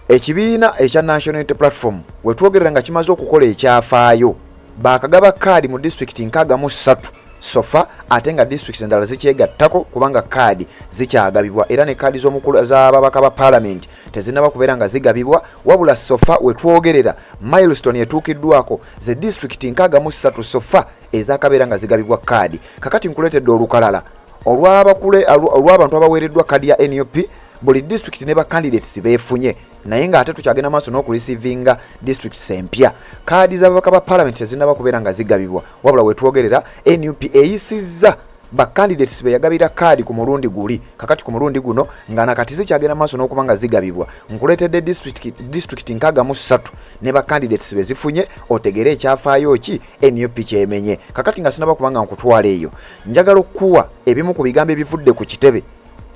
Ekibiina ekya National Unity Platform wetwogerera nga kimaze okukola ekyafaayo, baakagaba kaadi mu disitulikiti 63 so far, ate nga disitulikiti endala zikyegattako kubanga kaadi zikyagabibwa, era ne kaadi z'ababaka ba paalamenti tezinnaba kubeera nga zigabibwa. Wabula so far wetwogerera milestone etuukiddwako ze disitulikiti 63 so far ezakabeera nga zigabibwa kaadi. Kakati nkuleetedde olukalala olw'abantu abaweereddwa kaadi ya NUP, buli disitulikiti ne ba candidates beefunye, naye ng'ate tukyagenda maaso n'okureceivinga districts empya. Kaadi z'ababaka ba paalamenti tezinnaba kubeera nga zigabibwa, wabula wetwogerera NUP eyisizza ba candidates be yagabira kaadi ku mulundi guli. Kakati ku mulundi guno nga nakati zikyagenda maaso n'okuba nga zigabibwa, nkuleetedde disitulikiti 63 ne ba candidates be zifunye, otegere ekyafaayo ki NUP kyemenye. Kakati nga sinaba kuba nga nkutwala eyo, njagala okukuwa ebimu ku bigambo ebivudde ku kitebe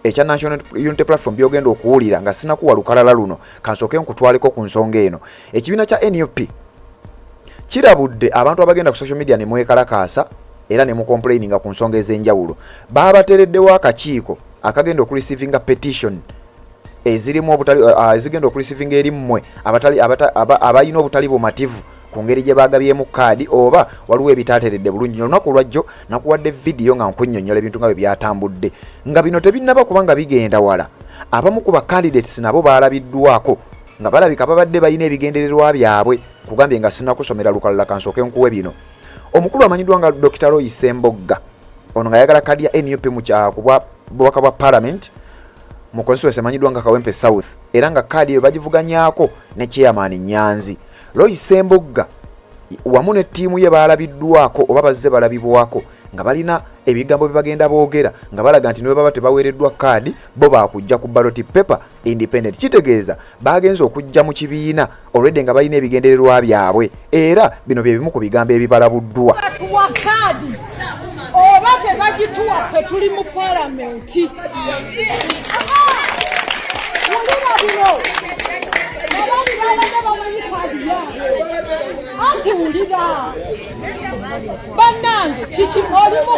ekya National Unity Platform byogenda okuwulira. Nga sinakuwa lukalala luno, kansooke nkutwaleko ku nsonga eno. Ekibiina kya NUP kirabudde abantu abagenda ku social media ne mwekalakaasa era ne mucomplaininga ku nsonga ez'enjawulo. Baabateereddewo akakiiko akagenda okureceivinga petition ezirimu obutali, ezigenda okureceivinga eri mmwe abalina obutali bumativu ku ngeri gye baagabyemu kaadi oba waliwo ebitaateredde bulungi nnyo. Olunaku olwajjo nakuwadde vidiyo nga nkunnyonnyola ebintu nga bwe byatambudde, nga bino tebinnaba kubanga bigenda wala. Abamu ku ba candidates nabo baalabiddwako nga balabika babadde balina ebigendererwa byabwe. Kugambye nga sinakusomera lukalala, kansooke nkuwe bino. Omukulu amanyiddwa nga Dr. Roy Sembogga, ono nga ayagala kaadi ya NUP mu ku bubaka bwa parliament mu constituency emanyiddwa nga Kawempe South, era nga kaadi eyo bagivuganyaako ne chairman Nyanzi. Roy Sembogga wamu ne ttiimu ye baalabiddwako oba bazze balabibwako nga balina ebigambo bye bagenda boogera nga balaga nti ne bwe baba tebaweereddwa kaadi, bo baakujja ku ballot paper independent. Kitegeeza bagenze okujja mu kibiina olwedde nga balina ebigendererwa byabwe, era bino bye bimu ku bigambo ebibalabuddwa. Batuwa kaadi oba tebagituwa, ffe tuli mu palamenti. Wulira bino, abali babadde bamanyi kaadi yaabwe. Anti wulira bannange, kiki olimu?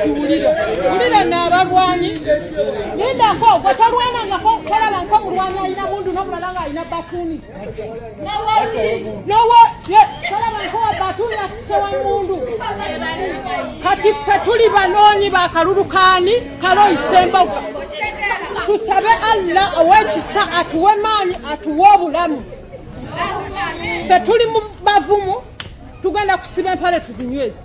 Wulira, wulira naabalwanyi, lindako. Gwe tolwanangako, tolaba nko mulwanyi alina mundu n'omulala ng'alina batuni. Nowe tolaba nkowa batuni akise wa mundu. Kati ffe tuli banoonyi bakalulu kaani? Ka Roy Ssemboga. Tusabe Allah ow'ekisa atuwe maanyi, atuwe obulamu. Ffe tuli mu bavumu, tugenda kusiba empale tuzinyweze,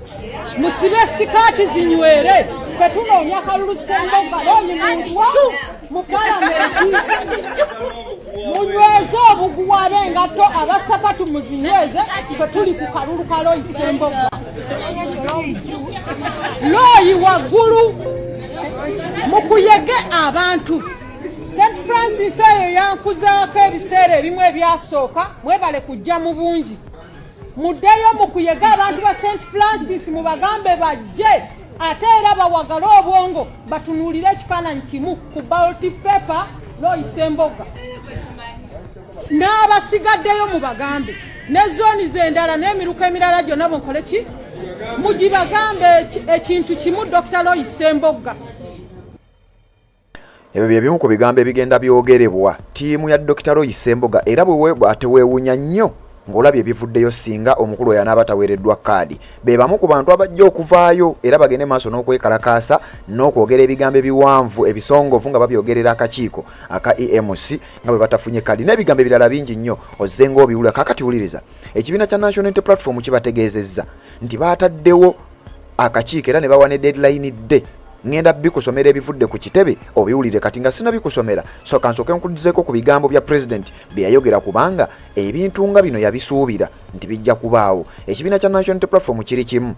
musibe sikaati zinywere. Ffe tunoonya kalulu Ssemboga Roy muntu mu palamenti. Munyweze obuguwa, ab'engatto, abasapatu muzinyweze. Ffe tuli ku kalulu ka Roy Ssemboga. Roy waggulu mukuyege abantu. St Francis eyo yankuzaako ebiseera ebimu ebyasooka. Mwebale kujja mu bungi. Muddeyo mukuyege abantu ba St Francis, mubagambe bajje, ate era bawagale obwongo batunuulire ekifaananyi kimu ku ballot paper, Roy Ssemboga. N'abasigaddeyo mubagambe, ne zooni zendala n'emiruka emirala gyonna munkole ki, mugibagambe ekintu kimu, Dr. Roy Ssemboga. Ebyo bye bimu ku bigambo ebigenda byogerebwa ttiimu ya Dr. Roy Ssemboga, era bwe teweewuunya nnyo ng'olabye ebivuddeyo singa omukulu oyo anaaba taweereddwa kaadi. Be bamu ku bantu abajja okuvaayo era bagende maaso n'okwekalakaasa n'okwogera ebigambo ebiwanvu ebisongovu nga babyogerera akakiiko aka EMC nga bwe batafunye kaadi n'ebigambo ebirala bingi nnyo ozze ng'obiwulira. Kaakati wuliriza, ekibiina kya National Unity Platform kibategeezezza nti baataddewo akakiiko era ne bawa ne deadline dde. Ŋŋenda bikusomera ebivudde ku kitebe obiwulire. Kati nga sinabikusomera, so kansooke nkuddizeko ku bigambo bya president bye yayogera, kubanga ebintu nga bino yabisuubira nti bijja kubaawo. Ekibiina kya National Unity Platform kiri kimu,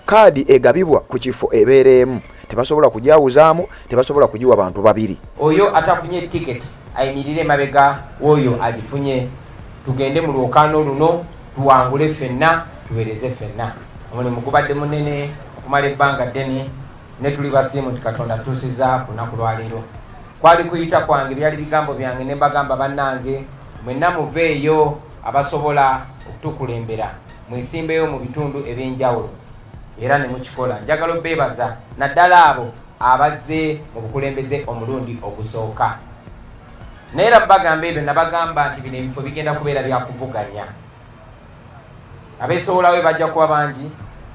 kaadi egabibwa ku kifo ebeera emu, tebasobola kugyawuzaamu, tebasobola kugiwa bantu babiri. Oyo atafunye tiketi ayimirire emabega w'oyo agifunye, tugende mu lwokaano luno, tuwangule ffenna, tuweereze ffenna. Omulimu gubadde munene okumala ebbanga ddene, ne tuli basiimu nti Katonda tutuusizza ku lunaku lwaleero. Kwali kuyita kwange, byali bigambo byange, ne mbagamba, "Bannange mwenna muveeyo abasobola okutukulembera, mwesimbeyo mu bitundu ebyenjawulo," era ne mukikola. Njagala obeebaza naddala abo abazze mu bukulembeze omulundi ogusooka. Naye era bagamba ebyo, nabagamba nti bino ebifo bigenda kubeera byakuvuganya, abeesowolawo bajja kuba bangi,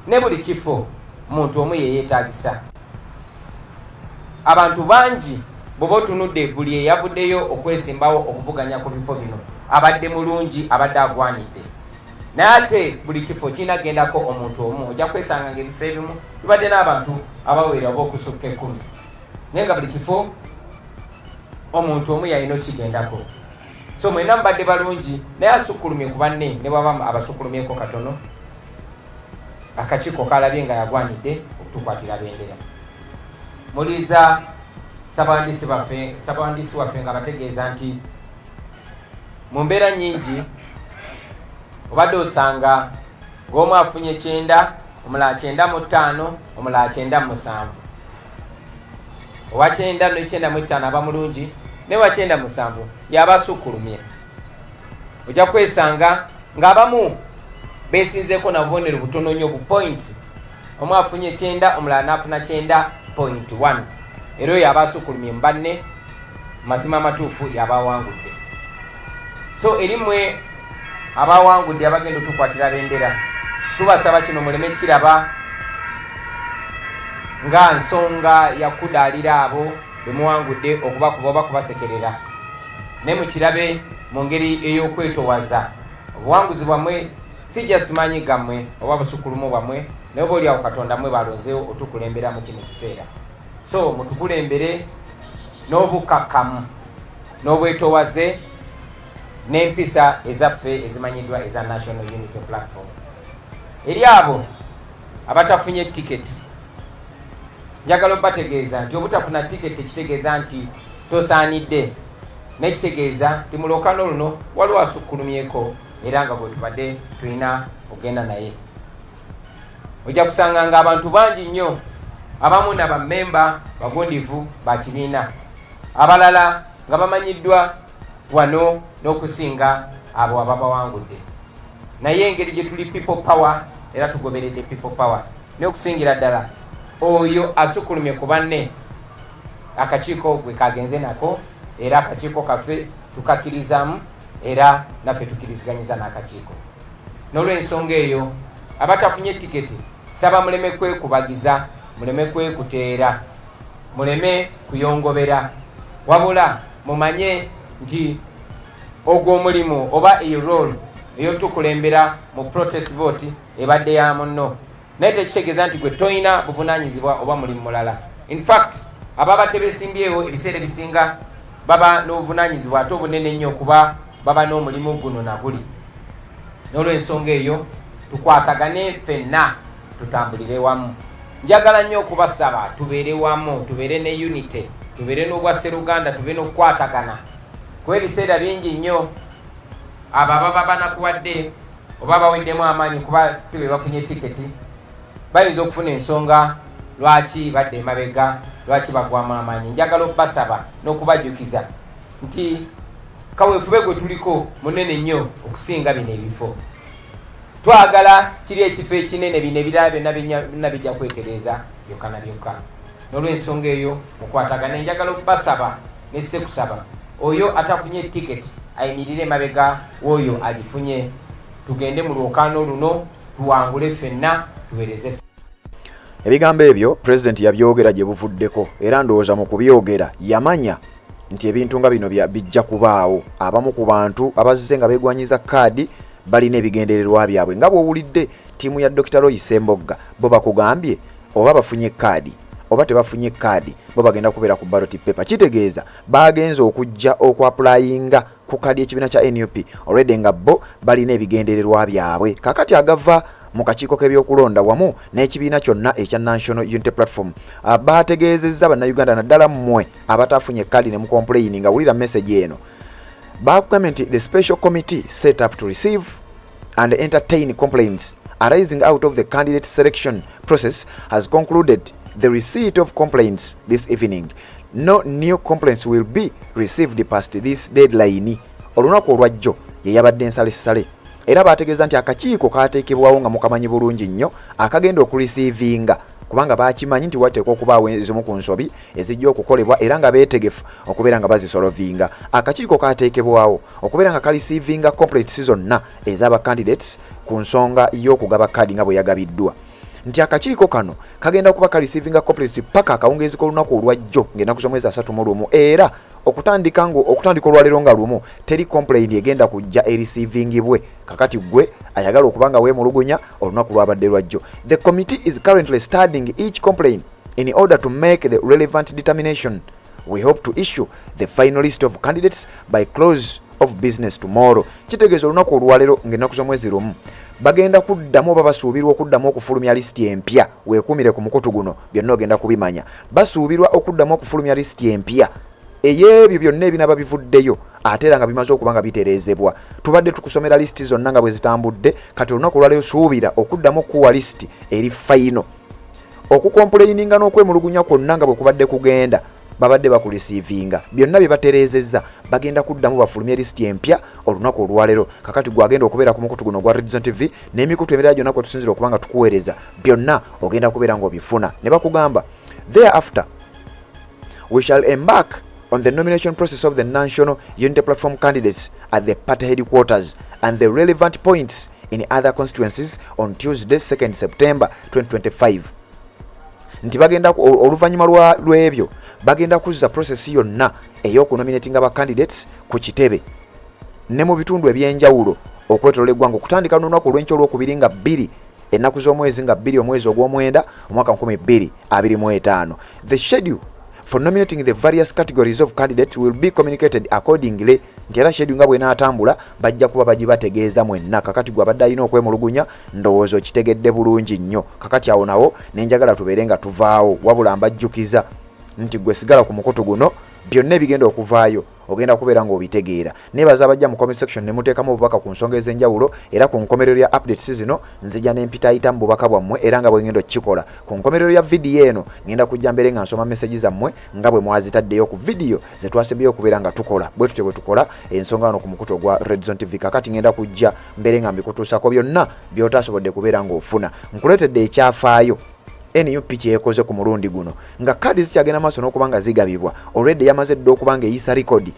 ne buli kifo muntu omu yeyeetagisa. Abantu bangi bw'oba otunudde, buli eyavuddeyo okwesimbawo okuvuganya ku bifo bino abadde mulungi, abadde agwanidde. Naye ate buli kifo kirina gendako omuntu omu. Ojja kwesanga nga ebifo ebimu bibadde n'abantu abawera oba okusukka 10, naye nga buli kifo omuntu omu yalina okigendako. So mwenna mubadde balungi, naye asukkulumye ku banne, ne bwaba abasukkulumyeko katono, akakiiko kalabye nga yagwanidde okutukwatira bendera. Muliza sabawandiisi baffe, sabawandiisi waffe nga bategeeza nti mu mbeera nnyingi obadde osanga ng'omu afunye 90, omulala 95, omulala 97. Owa 90 ne 95 aba mulungi, ne wa 97 yaba asukkulumye. Ojja kwesanga ng'abamu beesinzeeko na bubonero butono nnyo, bu points. Omu afunye 90, omulala n'afuna 90.1, era oyo aba asukkulumye mu banne, mazima amatuufu, yaba awangudde. So eri mmwe abawangudde, abagenda otukwatira bendera, tubasaba kino muleme kiraba nga nsonga yakudaalira abo bemuwangudde, okubakuba oba kubasekerera, naye mukirabe mu ngeri ey'okwetowaza. Obuwanguzi bwammwe sijja simanyi gammwe oba busukulumu bwammwe, naye oba oliawo Katonda mmwe balonzeewo otukulembera mu kino ekiseera. So mutukulembere n'obukkakkamu n'obwetowaze n'empisa ezaffe ezimanyiddwa eza National Unity Platform. Eri abo abatafunye tiketi, njagala obategeeza nti obutafuna tiketi tekitegeeza nti tosaanidde, naye kitegeeza nti mu lwokano luno waliwo asukkulumyeko, era nga bwe tubadde tulina okugenda naye. Ojja kusanga nga abantu bangi nnyo, abamu na bammemba bagundivu ba kibiina, abalala nga bamanyiddwa wano n'okusinga abo ababawangudde. Naye engeri gye tuli people power, era tugoberedde people power, naye okusingira ddala oyo asukkulumye ku banne, akakiiko gwe kagenze nako, era akakiiko kaffe tukakkirizaamu, era naffe tukkiriziganyiza n'akakiiko. N'olwensonga eyo, abatafunye tiketi, saba muleme kwekubagiza, muleme kwekuteera, muleme kuyongobera, wabula mumanye nti ogwo omulimu oba eyo role eyotukulembera mu protest vote ebadde ya munno, naye tekitegeeza nti gwe toyina buvunanyizibwa oba mulimu mulala. In fact, ababa tebesimbyewo ebiseera ebisinga baba n'obuvunanyizibwa ate obunene nnyo, kuba baba n'omulimu guno naguli. N'olwensonga eyo, tukwatagane ffenna, tutambulire wamu. Njagala nnyo okubasaba tubeere wamu, tubeere ne unity, tubeere n'obwasseruganda, tube n'okukwatagana, kuba ebiseera bingi nnyo abo ababa banakuwadde oba baweddemu amaanyi kuba si be bafunye tiketi, bayinza okufuna ensonga lwaki badde emabega, lwaki bagwamu amaanyi. Njagala okubasaba n'okubajjukiza nti kaweefube gwe tuliko munene nnyo okusinga bino ebifo. Twagala kiri ekifo ekinene, bino ebirala byonna byonna bijja kwetereeza byokka na byokka. N'olwensonga eyo, mukwatagane. Njagala okubasaba nessekusaba, oyo atafunye tiketi ayimirire emabega w'oyo agifunye, tugende mu lwokaano luno, tuwangule ffenna, tuweereze. Ebigambo ebyo pulezidenti yabyogera gye buvuddeko, era ndowooza mu kubyogera yamanya nti ebintu nga bino bijja kubaawo. Abamu ku bantu abazze nga beegwanyiza kaadi balina ebigendererwa byabwe, nga bw'owulidde ttiimu ya Dr Roy Sembogga, bo bakugambye oba bafunye kaadi oba tebafunye kaadi, bo bagenda kubeera ku ballot paper. Kitegeeza bagenze okujja okwapplyinga ku kaadi ekibiina kya NUP already nga bo balina ebigendererwa byabwe. Kakati agava mu kakiiko k'ebyokulonda wamu n'ekibiina kyonna ekya National Unity Platform, bategeezezza Bannayuganda, naddala mmwe abatafunye kaadi ne mucomplaini, nga wulira message eno. Bakugambye nti the special committee set up to receive and entertain complaints arising out of the candidate selection process has concluded the receipt of complaints this evening. No new complaints will be received past this deadline. Olunaku olwajjo ye yabadde nsalessale, era bategeeza nti akakiiko kateekebwawo nga mukamanyi bulungi nnyo akagenda okureceivinga Kubanga bakimanyi nti wateekwa okubaawo ezimu ku nsobi ezijja okukolebwa, era nga beetegefu okubeera nga bazisolvinga. Akakiiko kateekebwawo okubeera nga kareceivinga complaints zonna ez'aba candidates ku nsonga y'okugaba kaadi nga bwe yagabiddwa, nti akakiiko kano kagenda kuba kareceivinga complaints paka akawungeezi k'olunaku olwajjo ng'ennaku z'omwezi 31. Era okutandika nga okutandika olwaleero nga 1, teri complaint egenda kujja ereceivingibwe. Kakati gwe ayagala okuba nga weemulugunya, olunaku lwabadde lwajjo. The committee is currently studying each complaint in order to make the relevant determination. We hope to issue the final list of candidates by close of business tomorrow. Kitegeeza olunaku olwaleero ng'ennaku z'omwezi 1, bagenda kuddamu oba basuubirwa okuddamu okufulumya lisiti empya. Weekuumire ku mukutu guno, byonna ogenda kubimanya. Basuubirwa okuddamu okufulumya lisiti empya ey'ebyo byonna ebinaba bivuddeyo, ate era nga bimaze okuba nga bitereezebwa. Tubadde tukusomera lisiti zonna nga bwe zitambudde. Kati olunaku olwaleero suubira okuddamu okukuwa lisiti eri final. Okucomplaininga n'okwemulugunya kwonna nga bwe kubadde kugenda, babadde bakureceivinga byonna bye batereezezza. Bagenda kuddamu bafulumye lisiti empya olunaku olwaleero. Kakati gwagenda okubeera ku mukutu guno ogwa Redzone TV n'emikutu emirala gyonna kwe tusinzira okuba nga tukuweereza, byonna ogenda kubeera ng'obifuna. Ne bakugamba, "Thereafter we shall embark on the nomination process of the National Unity Platform candidates at the party headquarters and the relevant points in other constituencies on Tuesday, 2nd September 2025." Nti bagenda oluvannyuma lw'ebyo bagenda kuzza process yonna ey'okunominatinga ba candidates ku kitebe ne mu bitundu ebyenjawulo okwetolola eggwanga, okutandika n'olunaku olw'enkya olwokubiri nga 2, ennaku z'omwezi nga 2, omwezi ogw'omwenda, omwaka 2025. The schedule for nominating the various categories of candidates will be communicated accordingly. Nti era schedule nga bw'enaatambula bajja kuba bagibategeeza mwenna. Kakati gwe abadde alina okwemulugunya, ndowooza okitegedde bulungi nnyo. Kakati awo nawo nenjagala tubeere nga tuvaawo, wabula mbajjukiza nti gwe sigala ku mukutu guno, byonna ebigenda okuvaayo ogenda kubeera ng'obitegeera. Nebaza abajja mu comment section ne muteekamu obubaka ku nsonga ez'enjawulo. Era ku nkomerero ya updates zino nzija ne mpitaayita mu bubaka bwammwe, era nga bwe ngenda okukikola ku nkomerero ya vidiyo eno, ngenda kujja mbeere nga nsoma message zammwe nga bwe mwazitaddeyo ku vidiyo ze twasembyeyo okubeera nga tukola. Bwe tutyo bwe tukola ensonga wano ku mukutu ogwa Redzone TV. Kakati ngenda kujja mbeere nga mbikutuusako byonna by'otaasobodde kubeera ng'ofuna. Nkuleetedde ekyafaayo NUP kyekoze ku mulundi guno nga kaadi zikyagenda maaso n'okuba nga zigabibwa. Already yamaze dda okuba nga eyisa record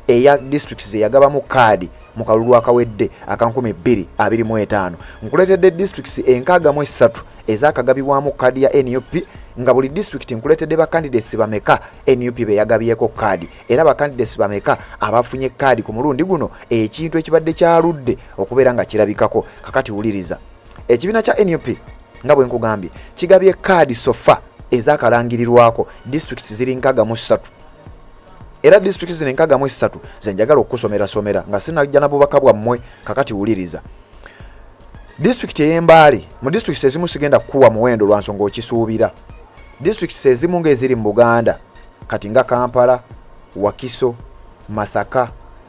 eya districts eyagabamu kaadi mu kalulu akawedde aka 2025. Nkuleetedde districts 63 ezakagabibwamu kaadi ya NUP, nga buli district nkuleetedde bacandidates bameka NUP beyagabyeko kaadi, era bacandidates bameka abafunye kaadi ku mulundi guno, ekintu ekibadde kyaludde okubeera nga kirabikako. Kakati wuliriza, ekibiina kya NUP nga bwe nkugambye kigabye kaadi so far ezakalangirirwako districts ziri 63. Era districts zino 63 ze njagala okukusomerasomera nga sinajja na bubaka bwammwe. Kakati wuliriza, disitulikiti ey'Embaale, mu disitulikiti ezimu sigenda kukuwa muwendo lwa nsonga okisuubira. Disitulikiti ezimu ng'eziri mu Buganda kati nga Kampala, Wakiso, Masaka,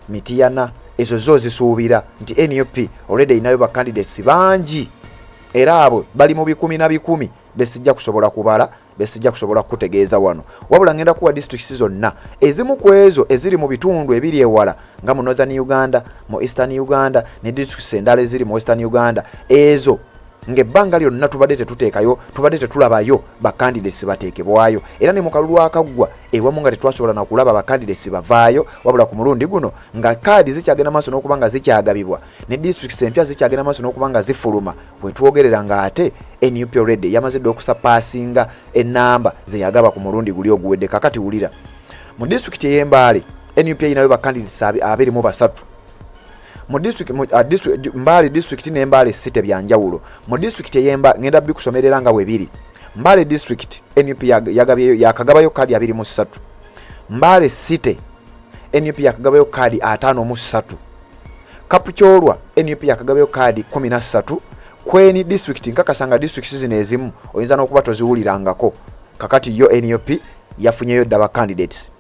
Mitiyana, ezo zo zisuubira nti NUP already erinayo bacandidates bangi, era abo bali mu bikumi na bikumi besijja kusobola kubala, besijja kusobola kukutegeeza wano. Wabula ngenda kuwa districts zonna ezimu ku ezo eziri mu bitundu ebiri ewala nga mu Northern Uganda, mu Eastern Uganda ne districts endala eziri mu Western Uganda, ezo ng'ebbanga lyonna tubadde tetuteekayo, tubadde tetulabayo bacandidates bateekebwayo. Era ne mu kalulu akaggwa ewamu nga tetwasobola nakulaba bacandidates bavaayo. Wabula ku mulundi guno nga kaadi zikyagenda maaso n'okuba nga zikyagabibwa ne districts empya zikyagenda maaso n'okuba nga zifuluma, wetwogerera nga ate NUP already yamaze dda okusurpassinga enamba zeyagaba ku mulundi guli oguwedde. Kakati wulira, mu disitulikiti ey'Embaale NUP erinayo bacandidates 23. Mu district, mu district, Mbale district ne Mbale city byanjawulo. Mu district ey'Emba ngenda bikusomerera nga bwe biri. Mbale district NUP yagabyeyo, yakagabayo kaadi 23. Mbale city NUP yakagabayo kaadi 53. Kapchorwa NUP yakagabayo kaadi 13. Kweni district, nkakasa nga districts zino ezimu oyinza n'okuba toziwulirangako, kakati yo NUP yafunyeyo dda ba candidates.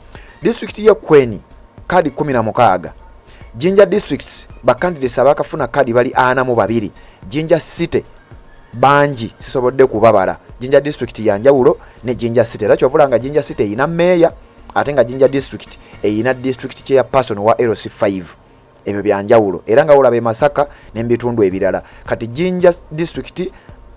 District ye Kweni kaadi 16. Jinja districts ba candidates abakafuna kaadi bali 42. Jinja city bangi sisobodde kubabala. Jinja district yanjawulo ne Jinja city, era kyovula nga Jinja city eyina meeya ate nga Jinja district eyina district chairperson wa LC5. Ebyo byanjawulo. Era nga olaba e Masaka n'ebitundu ebirala. Kati Jinja district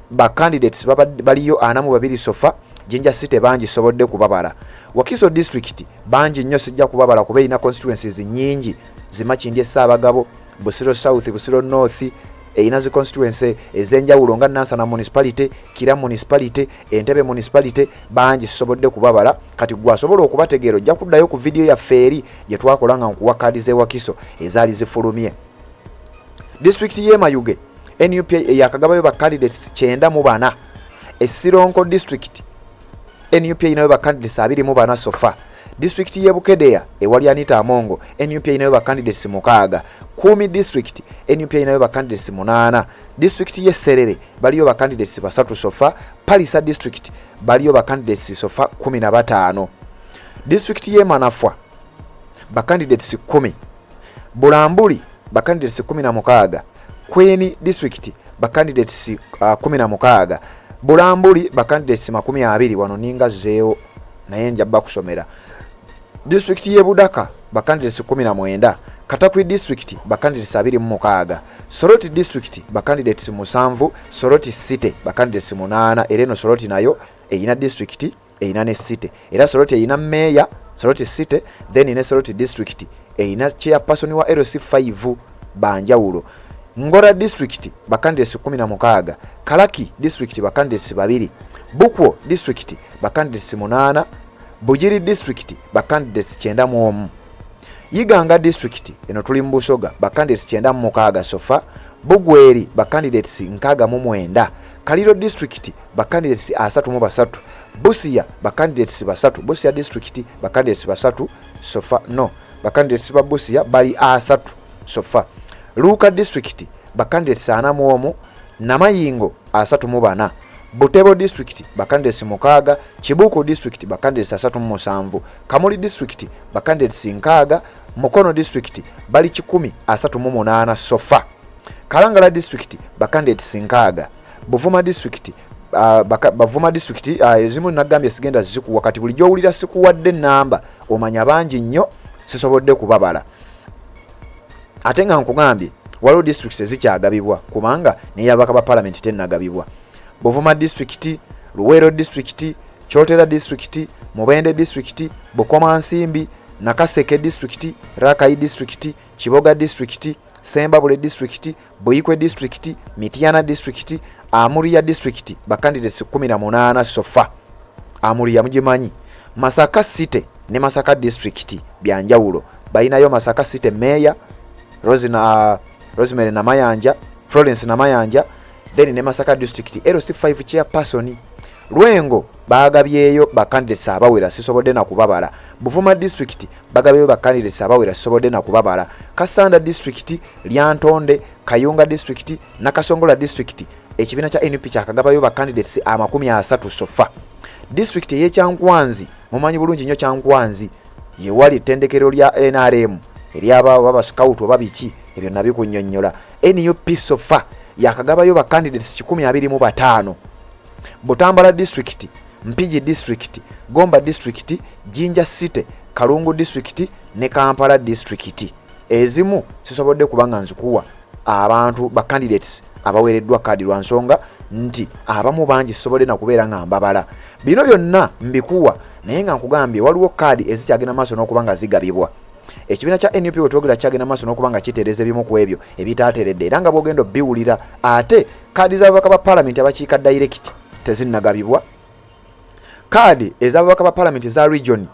Ba candidates baliyo 42 so far. Jinja City bangi sobodde kubabala. Wakiso district bangi nnyo, sijja kubabala kuba erina constituencies nyingi, Zimakindye, Ssaabagabo, Busiro South, Busiro North, erina zi constituency ez'enjawulo nga Nansana Municipality, Kira Municipality, Entebe Municipality. Bangi sisobodde kubabala. Kati gwe asobola okubategeera ojja kuddayo ku vidiyo yaffe eri gye twakola nga nkuwa kaadi z'ewakiso ezaali zifulumye. Disitulikiti y'e Mayuge, NUP yakagabayo ba candidates 94. Esironko district, NUP erinayo ba candidates 24 so far. Disitulikiti y'e Bukedeya ewali Anita Amongo, NUP erinayo ba candidates 6. Kumi district, NUP erinayo ba candidates 8. Disitulikiti y'e Serere baliyo ba candidates 3 so far. Palisa district baliyo ba candidates so far 15. Disitulikiti y'e Manafwa ba candidates 10. Bulambuli ba candidates 16. Kween district ba candidates 16. Bulambuli ba candidates 20. Wano ninga zeewo naye nja bakusomera. Disitulikiti y'e Budaka ba candidates 19. Katakwi district ba candidates 26. Soroti district ba candidates 7. Soroti City ba candidates 8. Era eno Soroti nayo erina district, erina ne city, era Soroti erina meeya Soroti City, then ne Soroti district erina chairperson wa LC5 banjawulo. Ngora district ba candidates 16. Kalaki district ba candidates 2. Bukwo district ba candidates 8. Bugiri district ba candidates 91. Iganga district, eno tuli mu Busoga, ba candidates 96 so far. Bugweri ba candidates 69. Kaliro district ba candidates 33. Busia ba candidates 3. Busia district ba candidates 3 so far. No, ba candidates ba Busia bali 30 so far. Luuka district ba candidates 41. Namayingo 34. Butebo district ba candidates 6. Kibuku district ba candidates 37. Kamuli district ba candidates 60. Mukono district bali 138 so far. Kalangala district ba candidates 60. Buvuma district, Bavuma district, ezimu nagambye sigenda zikuwa. Kati bulijjo owulira sikuwadde namba, omanya bangi nnyo sisobodde kubabala. Ate nga nkugambye waliwo districts ezikyagabibwa kubanga neyabaka ba parliament tenagabibwa. Buvuma district, Luweero district, Kyotera district, Mubende district, Bukomansimbi, Nakaseke district, Rakai district, Kiboga district, Sembabule district, Buikwe district, Mityana district, Amuria district ba candidates 18 so far. Amuria mugimanyi. Masaka City ne Masaka district byanjawulo, balinayo Masaka City mayor Rosemary Namayanja, Florence Namayanja, then ne Masaka district LC5 chairperson. Lwengo bagabyeyo ba candidates abawera, sisobodde na kubabala. Buvuma district bagabyeyo ba candidates abawera, sisobodde na kubabala. Kasanda district, Lyantonde, Kayunga district, Nakasongola district, ekibiina kya NUP kyakagabayo ba candidates 30 so far. District ey'Ekyankwanzi, mumanyi bulungi nnyo Kyankwanzi yewali ettendekero lya NRM eryaba scout oba biki ebyo nabikunyonnyola. NUP so far yakagabayo ba candidates 125. Butambala district, Mpigi district, Gomba district, Jinja City, Kalungu district ne Kampala district. Ezimu sisobodde kubanga nzikuwa abantu ba candidates abaweereddwa kaadi lwa nsonga nti abamu bangi sisobodde nakubeera nga mbabala. Bino byonna mbikuwa naye nga nkugambye waliwo kaadi ezikyagenda maaso n'okuba nga zigabibwa. Ekibiina kya NUP wetwogera kyagenda maaso n'okuba nga kitereeza ebimu ku ebyo ebitaateredde, era nga bwogenda obiwulira. Ate kaadi z'ababaka ba paalamenti abakiika direct tezinnagabibwa, kaadi ez'ababaka ba paalamenti eza region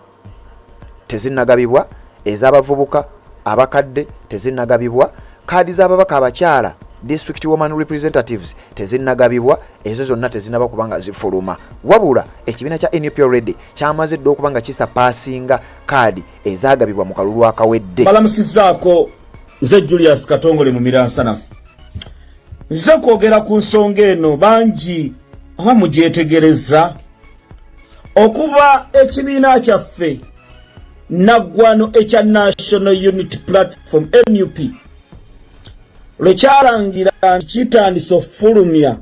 tezinnagabibwa, ez'abavubuka abakadde tezinnagabibwa, kaadi z'ababaka abakyala district woman representatives tezinnagabibwa. Ezo zonna tezinnaba kubanga zifuluma, wabula ekibiina kya NUP already kyamaze dda okuba nga kisapaasinga kaadi ezagabibwa mu kalulu akawedde. Balamusizzaako, nze Julius Katongole mu Miransanafu. Nze kwogera ku nsonga eno bangi oba mugyetegereza. Okuva ekibiina kyaffe naggwano ekya National Unity Platform, NUP, lwe kyalangira nti kitandise okufulumya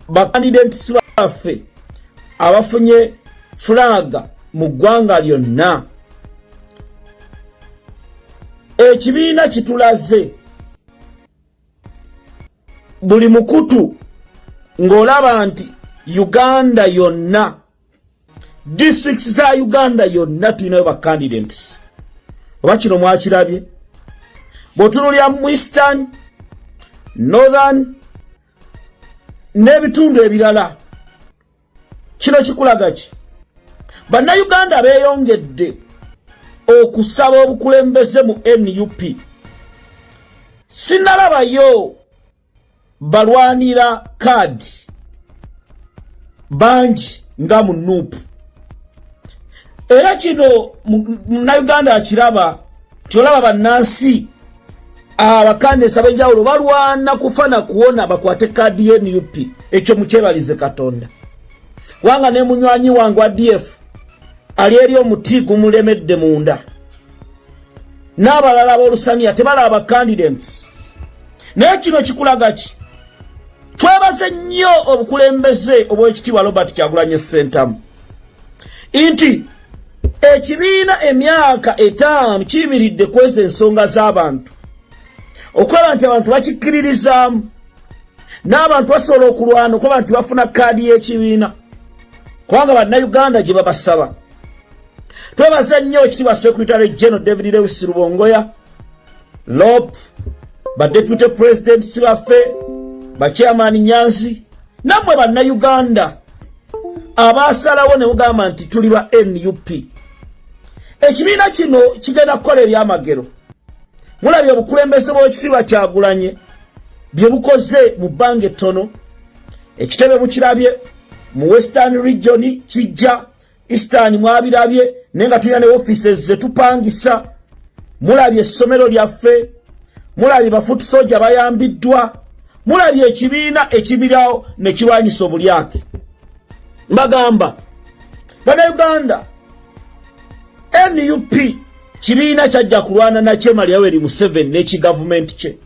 ba candidates baffe abafunye flag mu ggwanga lyonna, ekibiina kitulaze buli mukutu. Ng'olaba nti Uganda yonna, districts za Uganda yonna, tulinayo ba candidates. Oba kino mwakirabye? Bw'otunulya mu Eastern, Northern n'ebitundu ebirala, kino kikulaga ki? Bannayuganda beeyongedde okusaba obukulembeze mu NUP. Sinalabayo balwanira kaadi bangi nga mu NUP. Era kino Munnayuganda akiraba nti olaba bannansi abakandesa ab'enjawulo balwana kufa na kuwona bakwate kaadi ye NUP. Ekyo mukyebalize Katonda, kubanga ne munywanyi wange wa DF ali eri omuti gumulemedde munda, n'abalala ab'olusaniya tebalaba candidates. Naye kino kikulaga ki? Twebaze nnyo obukulembeze obw'ekitiibwa Robert Kyagulanye Ssentamu nti ekibiina emyaka 5 kiyimiridde kweza ensonga z'abantu, okulaba nti abantu bakikkiririzaamu n'abantu basobola okulwana okulaba nti bafuna kaadi y'ekibiina, kubanga Bannayuganda gye babasaba. Twebaza nnyo ekitiibwa Secretary General David Lewis Rubongoya, LOP, ba deputy presidents baffe, ba chairman Nyanzi, nammwe Bannayuganda abasalawo ne mugamba nti tuli ba NUP. Ekibiina kino kigenda kukola ebyamagero. Mulabye obukulembeze bw'ekitiibwa Kyagulanye bye bukoze mu bbanga ettono. Ekitebe mukirabye mu Western Region, kijja Eastern mwabirabye, naye nga tulina ne offices zetupangisa. Mulabye essomero lyaffe, mulabye ba foot soldier bayambiddwa, mulabye ekibiina ekibirawo ne kirwanyisa obulyake. Mbagamba Bannayuganda, NUP kibiina kyajja kulwana nakyemalya Yoweri Museveni n'ekigavumenti kye.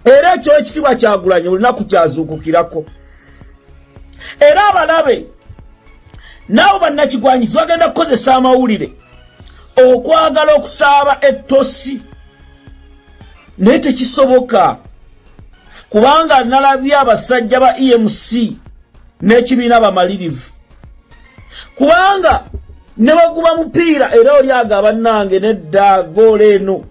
Era ekyo ekitiibwa Kyagulanye olunaku kyazuukukirako. Era abalabe naabo bannakigwanyizi bagenda kukozesa amawulire okwagala okusaaba ettosi, naye tekisoboka, kubanga nalabye abasajja ba EMC n'ekibiina bamalirivu, kubanga ne baguba mupiira era oli agamba, "Nnange nedda, goola eno."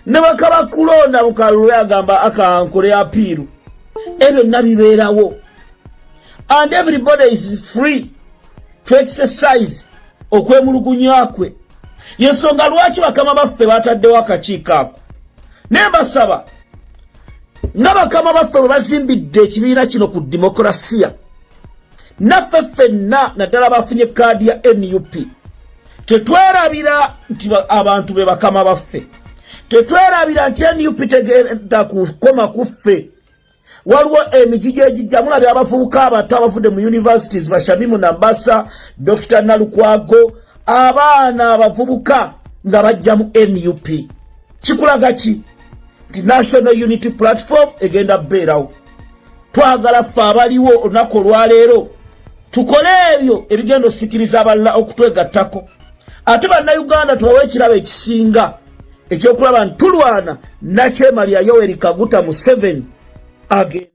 Ne bakaba kulonda mu kalulu, agamba, "Akankole appeal." Ebyo byonna bibeerawo and everybody is free to exercise okwemulugunya kwe. Yensonga lwaki bakama baffe bataddewo akakiiko ako. Naye mbasaba, nga bakama baffe bwe bazimbidde ekibiina kino ku demokurasiya, naffe ffenna, naddala bafunye kaadi ya NUP, tetwerabira nti abantu be bakama baffe. Tetwerabira nti NUP tegenda kukoma ku ffe. Waliwo emigigi egijja. Mulabye abavubuka abato abavudde mu universities, Bashamimu Nambasa, Dr Nalukwago, abaana abavubuka nga bajja mu NUP. Kikulaga ki? Nti National Unity Platform egenda bbeerawo. Twagala ffe abaliwo olunaku olwaleero tukole ebyo ebigenda osikiriza abalala okutwegattako. Ate Bannayuganda tubawe ekirabo ekisinga ekyokulaba nti tulwana nakyemalya Yoweri Kaguta Museveni agenda.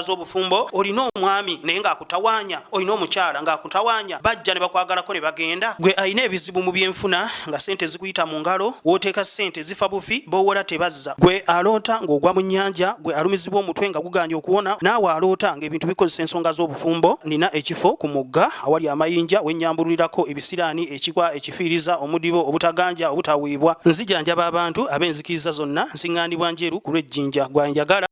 Z'obufumbo, olina omwami naye ng'akutawaanya, olina omukyala ng'akutawaanya, bajja ne bakwagalako ne bagenda. Gwe alina ebizibu mu byenfuna, nga sente zikuyita mu ngalo, w'oteeka sente zifa bufi, b'owola tebazza. Gwe aloota ng'ogwa mu nnyanja, gwe alumizibwa omutwe nga guganye okuwona, naawe aloota ng'ebintu bikozesa ensonga z'obufumbo, nina ekifo ku mugga awali amayinja wennyambululirako ebisiraani, ekikwa, ekifiiriza, omudibo, obutaganja, obutaweebwa. Nzijanjaba abantu ab'enzikiriza zonna. Nsiŋŋaanibwa Njeru ku lw'Ejjinja. Gwanjagala.